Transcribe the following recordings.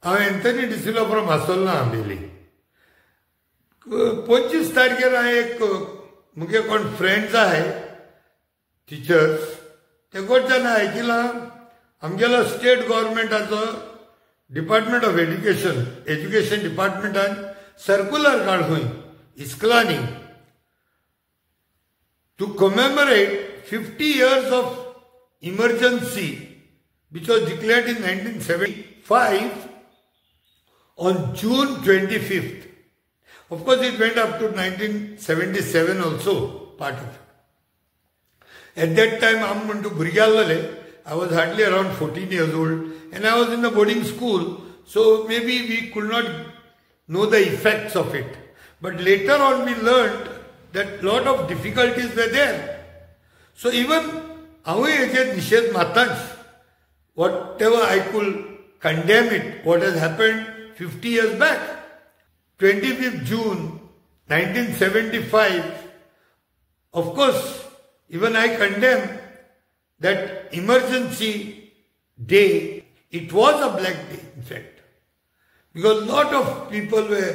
हांव Anthony D'Silva from आसोलना Ambelim. 25 तारखेर हांवें एक मुगे कोण फ्रेंड्स आहाय टिचर्स ते कडच्यान आयकिलां आमगेलो स्टेट गव्हर्मेंटाचो डिपार्टमेंट ऑफ एज्युकेशन एज्युकेशन डिपार्टमेंटान सर्कुलर काड खंय इस्कुलांनी to commemorate 50 years of emergency which was declared in 1975 on June 25th. Of course, it went up to 1977 also, part of it. At that time, I was hardly around 14 years old and I was in the boarding school, so maybe we could not know the effects of it. But later on we learned that lot of difficulties were there. So even whatever I could condemn it, what has happened 50 years back. 25th June 1975, of course, even I condemn that emergency day. It was a black day, in fact, because a lot of people were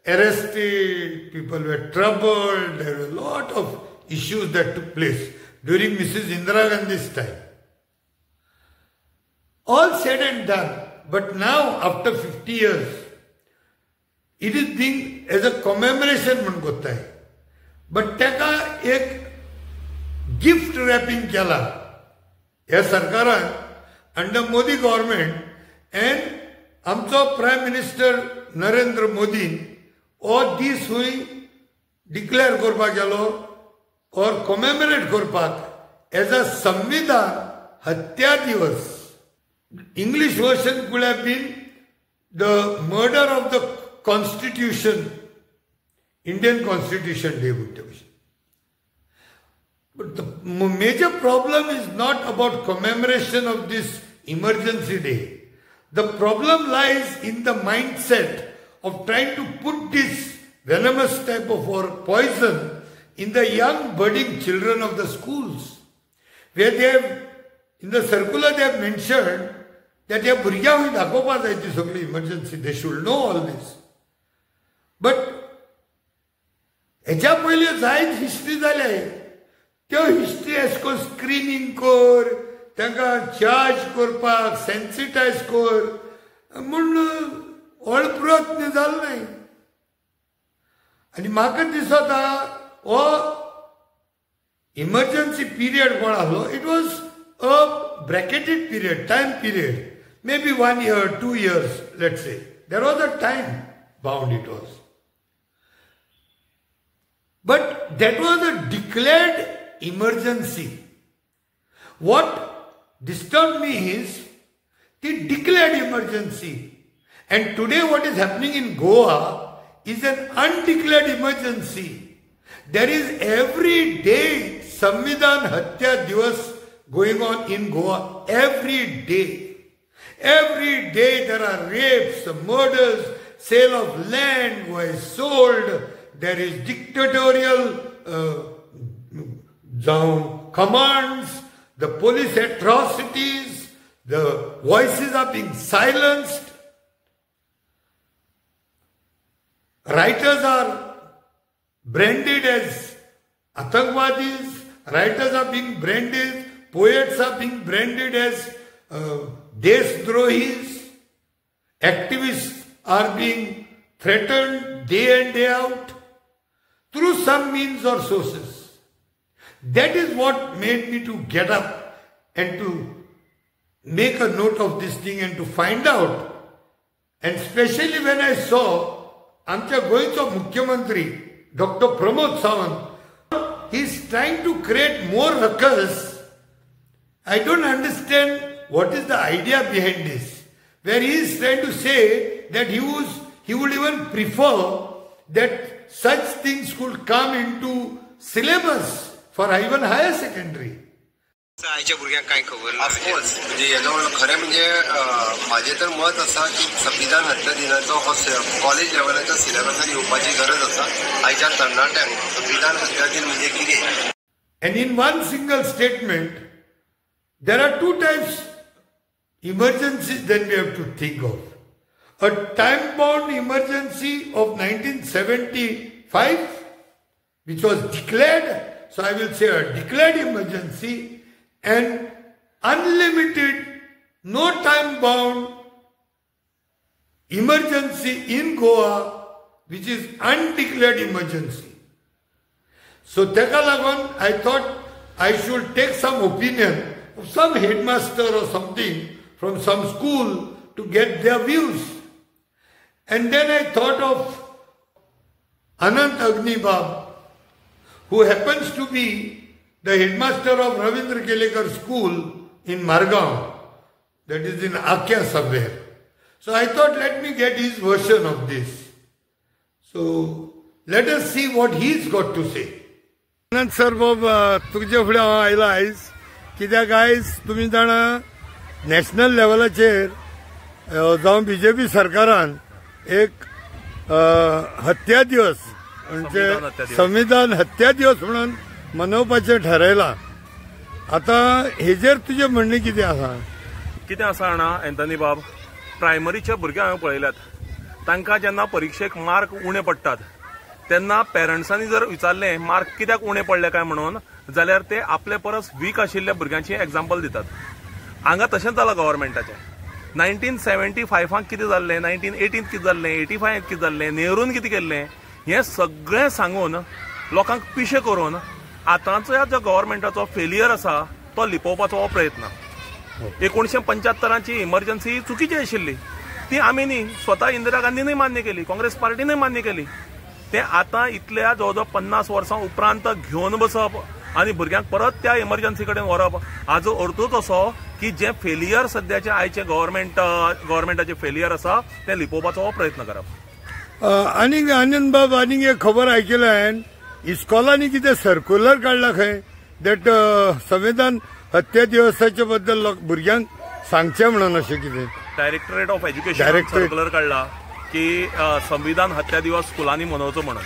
arrested, people were troubled, there were a lot of issues that took place during Mrs. Indira Gandhi's time. All said and done, but now after 50 years, it is being as a commemoration म्हण कोत्ताय, but ताका एक gift wrapping केला ह्या सरकारान under Modi government and आमचो prime minister Narendra मोदीन हो दीस हुंय डिक्लेअर करपाक गेलो और कॉमेमोरेट करपाक एज अ संविधान हत्या दिवस. English version could have been the murder of the Constitution, Indian Constitution Day. But the major problem is not about commemoration of this emergency day. The problem lies in the mindset of trying to put this venomous type of or poison in the young budding children of the schools, where they have, in the circular they have mentioned that ह्या भुरग्यांक दाखोवपा जाय ती सगळी emergency, they should know all this. But हेच्या पयलीं जायत history जाल्या, त्यो हिस्ट्री अशें करून स्क्रिनींग कर, तांकां चार्ज करपाक सेन्सिटायज कर म्हूण व्हड प्रयत्न जालो न्हय. आनी म्हाका दिसता हो इमर्जन्सी पिरियड कोण आसलो, it was a bracketed period, time period, maybe 1 year, 2 years, let's say. There was a time bound it was. But that was a declared emergency. What disturbed me is the declared emergency. And today what is happening in Goa is an undeclared emergency. There is every day Samvidhan Hatya Divas going on in Goa, every day. Every day there are rapes, murders, sale of land was sold, there is dictatorial commands, the police atrocities, the voices are being silenced. Writers are branded as Atangwadis, writers are being branded, poets are being branded as Deshdrohis, activists are being threatened day and day out through some means or sources. That is what made me to get up and to make a note of this thing and to find out. And especially when I saw आमच्या गोंयचो मुख्यमंत्री Dr. Pramod Sawant, he is trying to create more ruckus. I don't understand what is the idea behind this, where he is trying to say that he would even prefer that such things could come into syllabus for even higher secondary. आयच्या भुरग्यांक कांय खबर ना. Of course म्हणजे हेजो खरें म्हणजे म्हाजें तर मत आसा की संविधान हत्या दिनाचो हो कॉलेज लेवलाच्या सिलेबसार येवपाची गरज आसा. आयच्या तरणाट्यांक संविधान हत्या दिन म्हणजे कितें. And in one single statement, there are two types emergencies then we have to think of. A time bound emergency of 1975 which was declared, so I will say a declared emergency, and unlimited, no time bound emergency in Goa, which is undeclared emergency. So teka lagun I thought I should take some opinion of some headmaster or something from some school to get their views. And then I thought of Anant Agnibab, who happens to be the headmaster of Ravindra Kelekar School in Margaon, that is in Akya somewhere. So I thought, let me get his version of this. So let us see what he's got to say. Anant sir, बाब तुमचे फुडें हांव आयला आयज, कित्याक आयज तुमी जाणा नॅशनल लेवलाचेर जावं बीजेपी सरकारान एक हत्या दिवस म्हणजे संविधान हत्या दिवस म्हणून मनोवपाचें ठरयलां. आतां हेजेर तुजें म्हणणें कितें आसा? कितें आसा जाणा एंथनी बाब, प्रायमरीच्या भुरग्यांक हांवें पळयल्यात, तांकां जेन्ना परिक्षेक मार्क उणे पडटात तेन्ना पेरंट्सांनी जर विचारलें मार्क कित्याक उणे पडले काय म्हणून, जाल्यार ते आपले परस वीक आशिल्ल्या भुरग्यांची एग्जाम्पल दितात. हांगा तशेंच जालां गव्हर्मेंटाचें. 1975 कितें जाल्लें, 1980 कितें जाल्लें, 85 कितें जाल्लें, नेहरून कितें केल्लें, हें सगळें सांगून लोकांक पिशें करून आतांचो जो गव्हर्मेंटाचो फेलियर आसा तो लिपोवपाचो हो प्रयत्न. 1975ची इमर्जन्सी चुकीची आशिल्ली, ती आमी न्ही, स्वता इंदिरा गांधीनूय मान्य केली, काँग्रेस पार्टीनूय मान्य केली. ते आतां इतल्या जवळ जवळ 50 वर्सां उपरांत घेवन बसप आनी भुरग्यांक परत त्या इमर्जन्सी कडेन व्हरप हाजो अर्थूच असो की जें फेलियर सद्याचें आयचें गव्हर्मेंटाचें फेलियर आसा तें लिपोवपाचो हो प्रयत्न करप. आनीक आनंद बाब, आनीक एक खबर आयकल्या हांवें, इस्कॉलांनी कितें सर्कुलर काडला खंय that संविधान हत्या दिवसाचे बद्दल भुरग्यांक सांगचें म्हणून, अशें कितें डायरेक्टरेट ऑफ एज्युकेशन सर्कुलर काडला की संविधान हत्या दिवस स्कुलांनी मनोवचो म्हणून.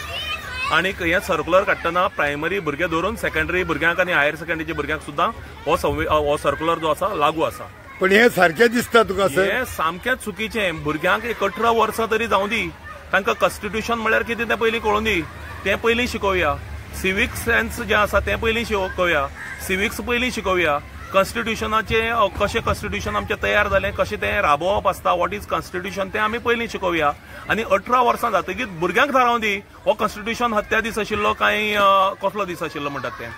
आनी हें सर्कुलर काडटना प्रायमरी भुरगे धरून सेकंडरी भुरग्यांक आनी हायर सेकंडरीच्या भुरग्यांक सुद्दां हो सर्कुलर जो आसा लागू आसा. पण हें सारकें दिसता तुका? हें सामकें चुकीचें. भुरग्यांक एक 18 वर्सां तरी जावं दी, तांकां कॉन्स्टिट्युशन म्हळ्यार कितें तें पयलीं कळूं दी, तें पयलीं शिकोवया. सिवीक सेन्स जें आसा तें पयलीं शिकोवया, सिविक्स पयलीं शिकोवया, कॉन्स्टिट्युशनाचें कशें कॉन्स्टिट्युशन आमचें तयार जालें, कशें तें राबोवप आसता, what is constitution तें आमी पयलीं शिकोवया. आनी 18 वर्सां जातकीच भुरग्यांक थारावं दी हो कॉन्स्टिट्युशन हत्या दीस आशिल्लो काय कसलो दीस आशिल्लो म्हणटात तें.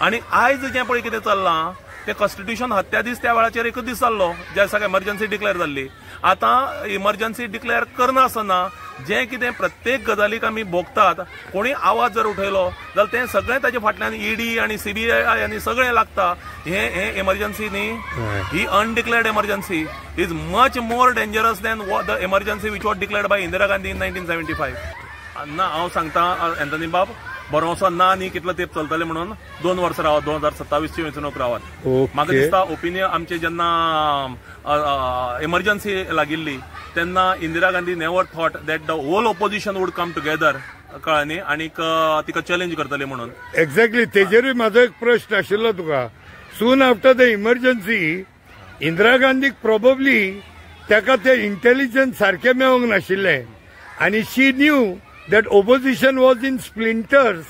आनी आयज जें पळय कितें चल्लां तें कॉन्स्टिट्युशन हत्या दीस त्या वेळाचेर एकूच दीस जाल्लो ज्या दिसाक एमर्जन्सी डिक्लेअर जाल्ली. आतां इमर्जन्सी डिक्लेअर करनासतना जें कितें प्रत्येक गजालीक आमी भोगतात, कोणी आवाज जर उठयलो जाल्यार तें सगळें ताजे फाटल्यान ईडी आनी सीबीआय आनी सगळें लागता. हें एमर्जन्सी न्ही, ही undeclared emergency is much more dangerous than the emergency which was declared by Indira Gandhi in 1975. ना हांव सांगता एंथनी बाब, भरोसो ना न्ही कितलो तेंप चलतले म्हणून. 2 वर्सां रावत, 2027ची वेंचणूक रावत. म्हाका दिसता ओपिनियन आमचे जेन्ना एमर्जन्सी लागिल्ली तेन्ना Indira Gandhi never thought that the whole opposition would come together, कळ्ळें न्ही, आनीक तिका चॅलेंज करतले म्हणून. एक्झॅक्टली, तेजेरूय म्हाजो एक प्रश्न आशिल्लो तुका. Soon after the emergency Indira गांधीक प्रोबेबली ताका ते इंटेलिजन्स सारकें मेळोंक नाशिल्लें आनी she knew that opposition was in splinters,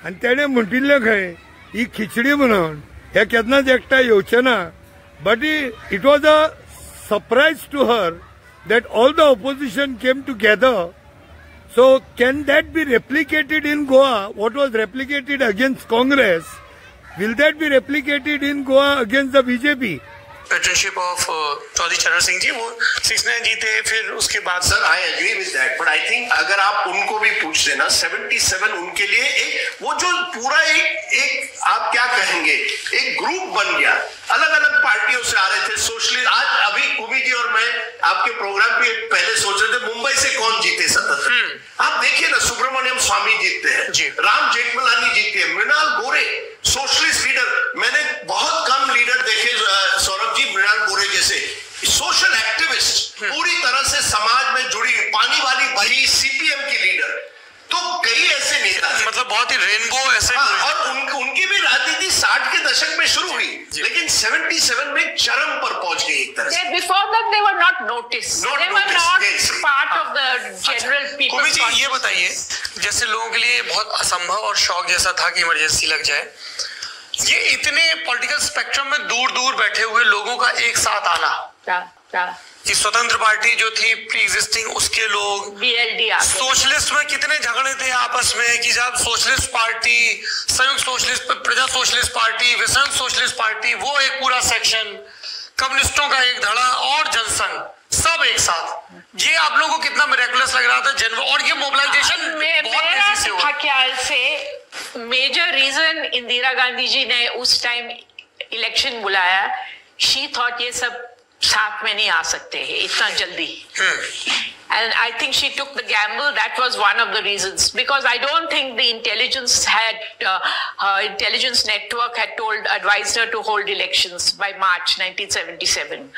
आनी तेणें म्हणटिल्लें खंय ही खिचडी म्हणून हे केन्नाच एकठांय येवचें ना. But it was a surprise to her that all the opposition came together. So can that be replicated in Goa? What was replicated against Congress, will that be replicated in Goa against the BJP? Patternship of Chaudhary Charan Singh ji, वो 69 जीते, फिर उसके बाद sir I agree with that, but I think अगर आप उनको भी पूछ लेना 77 उनके लिए एक वो जो पूरा एक एक आप क्या कहेंगे एक ग्रुप बन गया, अलग अलग पार्टियों से आ रहे थे सोशलिस्ट। आज अभी कुमी जी और मैं आपके प्रोग्राम पे पहले सोच रहे थे मुंबई से कौन जीते 77, आप देखिए ना सुब्रमण्यम स्वामी जीतते हैं, राम जेठमलानी जीतते हैं, मृणाल गोरे सोशलिस्ट लीडर, मैंने बहुत कम लीडर देखे सौरभ जी मृणाल गोरे जैसे सोशल एक्टिविस्ट, पूरी तरह से समाज में जुड़ी, पानी वाली भाई सीपीएम की लीडर, तो कई ऐसे नेता, मतलब बहुत ही रेनबो ऐसे। हाँ, और उनकी भी राजनीति 60 के दशक में शुरू हुई, लेकिन 77 में चरम पर पहुंच गई एक तरह से। Before that they were not noticed. They were not part of the general people. Komi ji ये बताइए, जैसे लोगों के लिए बहुत असंभव और शौक जैसा था कि इमरजेंसी लग जाए, ये इतने पॉलिटिकल स्पेक्ट्रम में दूर दूर बैठे हुए लोगों का एक साथ आना, कि स्वतंत्र पार्टी जो थी प्री एग्जिस्टिंग उसके लोग, बीएलडी, सोशलिस्ट में कितने झगड़े थे आपस में कि जब सोशलिस्ट पार्टी, संयुक्त सोशलिस्ट, प्रजा सोशलिस्ट पार्टी, विसंयुक्त सोशलिस्ट पार्टी, वो एक पूरा सेक्शन, कम्युनिस्टों का एक धड़ा और जनसंघ, सब एक साथ। ये आप लोगों को कितना मिरेकुलस लग रहा था जनवरी, और ये मोबिलाइजेशन बहुत तेजी से हुआ। ख्याल से मेजर रीजन इंदिरा गांधी जी ने उस टाइम इलेक्शन बुलाया, she thought ये सब साथ में नहीं आ सकते हैं इतना जल्दी। And I think she took the gamble. That was one of the reasons, because I don't think the intelligence had her intelligence network had told, advised her to hold elections by March 1977.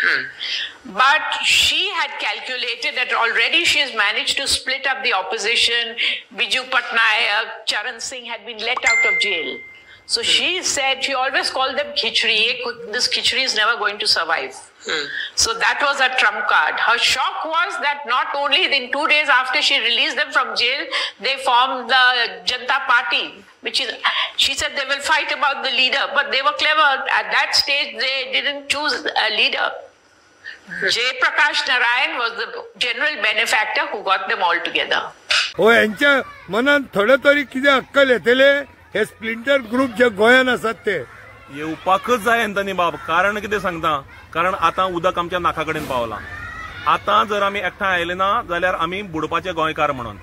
But she had calculated that already she has managed to split up the opposition. Biju Patnaik, Charan Singh had been let out of jail. So she said, she always called them khichdi. This khichdi is never going to survive. So that was her trump card. Her shock was that not only in 2 days after she released them from jail, they formed the Janata Party, which is, she said they will fight about the leader, but they were clever. At that stage, they didn't choose a leader. Jay Prakash Narayan was the general benefactor who got them all together. हो यांच्या मनान थोडे तरी कितें अक्कल येतले हे splinter group जे गोंयान आसात ते येवपाकच जाय एंथनी बाब. कारण कितें सांगता, कारण आतां उदक आमच्या नाका कडेन पावलां. आतां जर आमी एकठांय आयले ना जाल्यार आमी बुडपाचे गोंयकार म्हणून.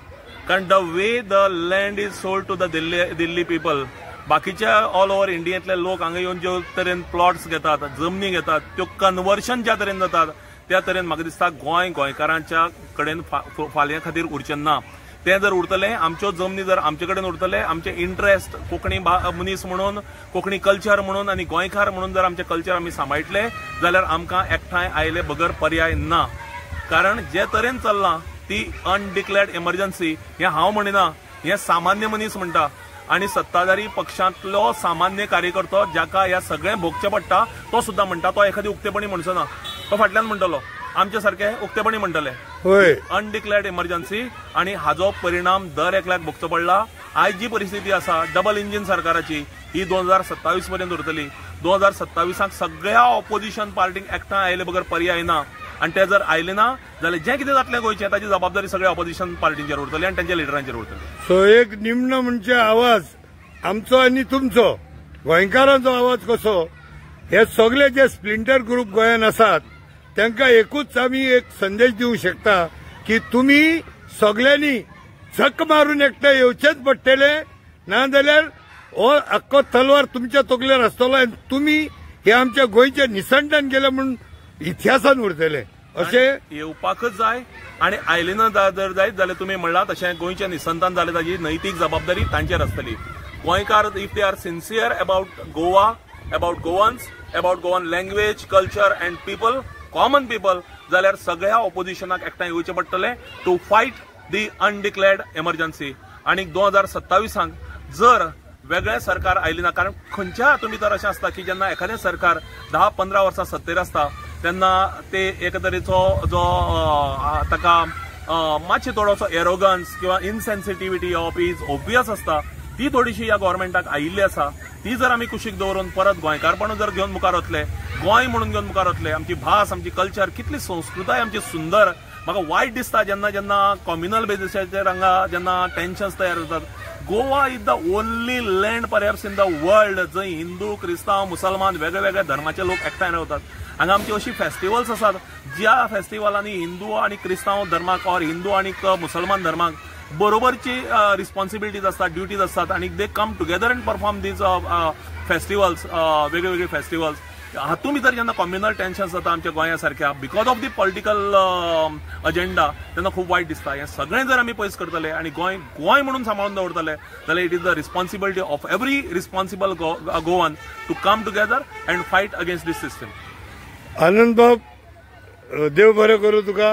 कारण the way the land is sold to the Delhi people, बाकीच्या ऑल ओव्हर इंडियेंतले लोक हांगा येवन ज्यो तरेन प्लॉट्स घेतात, जमनी घेतात, त्यो कन्वर्शन ज्या तरेन जातात त्या तरेन म्हाका दिसता गोंय गोंयकारांच्या कडेन फाल्यां खातीर उरचें ना. तें जर उरतलें, आमच्यो जमनी जर आमचे कडेन उरतले, आमचे इंट्रस्ट कोंकणी मनीस म्हणून, कोंकणी कल्चर म्हणून आनी गोंयकार म्हणून जर आमचें कल्चर आमी सांबाळटले जाल्यार आमकां एकठांय आयले बगर पर्याय ना. कारण जे तरेन चल्लां ती अनडिक्लेअर्ड इमर्जन्सी हें हांव म्हणिना, हें सामान्य मनीस म्हणटा. आनी सत्ताधारी पक्षांतलो सामान्य कार्यकर्तो जाका ह्या सगळें भोगचें पडटा तो सुद्दां म्हणटा. तो एखादी उक्तेपणी म्हणचो ना, तो फाटल्यान म्हणटलो, आमचे सारके उक्तेपणी म्हणटले अनडिक्लेअर्ड इमर्जन्सी. आनी हाजो परिणाम दर एकल्याक भोगचो पडला. आयज जी परिस्थिती आसा डबल इंजीन सरकाराची ही 2027 पर्यंत उरतली. 2027 सगळ्या ऑपोजिशन पार्टींक एकठांय आयले बगर पर्याय ना. आनी ते जर आयले ना जाल्यार जें कितें जातलें गोंयचें ताची जबाबदारी सगळ्या ऑपोजिशन पार्टींचेर उरतली आनी तांच्या लिडरांचेर उरतली. सो एक निमणो म्हणजे आवाज आमचो आनी तुमचो, गोंयकारांचो आवाज कसो, हे सगळे जे स्प्लिंटर ग्रुप गोंयान आसात तांकां एकूच आमी एक संदेश दिवंक शकता की तुमी सगळ्यांनी झक मारून एकठांय येवचेच पडटले, नाजाल्यार हो आख्खो तलवार तुमच्या तकलेर आसतलो आनी तुमी हे आमच्या गोंयचे निसंतान गेले म्हूण इतिहासान उरतले. अशें येवपाकच जाय. आनी आयले ना जर जायत जाल्यार तुमी म्हणलां तशें गोंयचें निसंतान जालें ताजी नैतीक जबाबदारी तांचेर आसतली. गोंयकार if they are sincere about Goa, about Goans, about Goan language, culture and people, common people, जाल्यार सगळ्या ऑपोजिशनाक एकठांय येवचें पडटलें to fight the undeclared emergency. आनी 2027 जर वेगळें सरकार आयलें ना, कारण खंयच्या हातूंत भितर अशें आसता की जेन्ना एखादें सरकार 10-15 वर्सां सत्तेर आसता तेन्ना ते एक तरेचो जो ताका मातशे थोडोसो एरोगन्स किंवा इनसेन्सिटिविटी येवप is obvious आसता, ती थोडीशी ह्या गव्हर्मेंटाक आयिल्ली आसा. ती जर आमी कुशीक दवरून परत गोंयकारपण जर घेवन मुखार वतले, गोंय म्हणून घेवन मुखार वतले, आमची भास, आमची कल्चर, कितली संस्कृताय आमची सुंदर. म्हाका वायट दिसता जेन्ना जेन्ना कॉम्युनल बेजिसाचेर हांगा जेन्ना टेन्शन्स तयार जातात. Goa is the only land perhaps in the world जंय हिंदू, क्रिस्तांव, मुसलमान वेगळे वेगळे धर्माचे लोक एकठांय रावतात. हांगा आमची अशी फेस्टिवल्स आसात ज्या फेस्टिवलांनी हिंदू आनी क्रिस्तांव धर्माक ऑर हिंदू आनी मुसलमान धर्माक बरोबरची रिस्पॉन्सिबिलिटीज आसतात, ड्युटीज आसतात आनी they come together and perform these festivals, वेगळे वेगळे फेस्टिवल्स. हातूंत भितर जेन्ना कॉम्युनल टेन्शन जाता आमच्या गोंया सारक्या because of the political agenda, तेन्ना खूब वायट दिसता. हें सगळें जर आमी पयस करतले आनी गोंय गोंय म्हणून सांबाळून दवरतले जाल्यार it is the responsibility of every responsible Goan to come together and fight against this system. Anand बाब, देव बरें करूं तुका.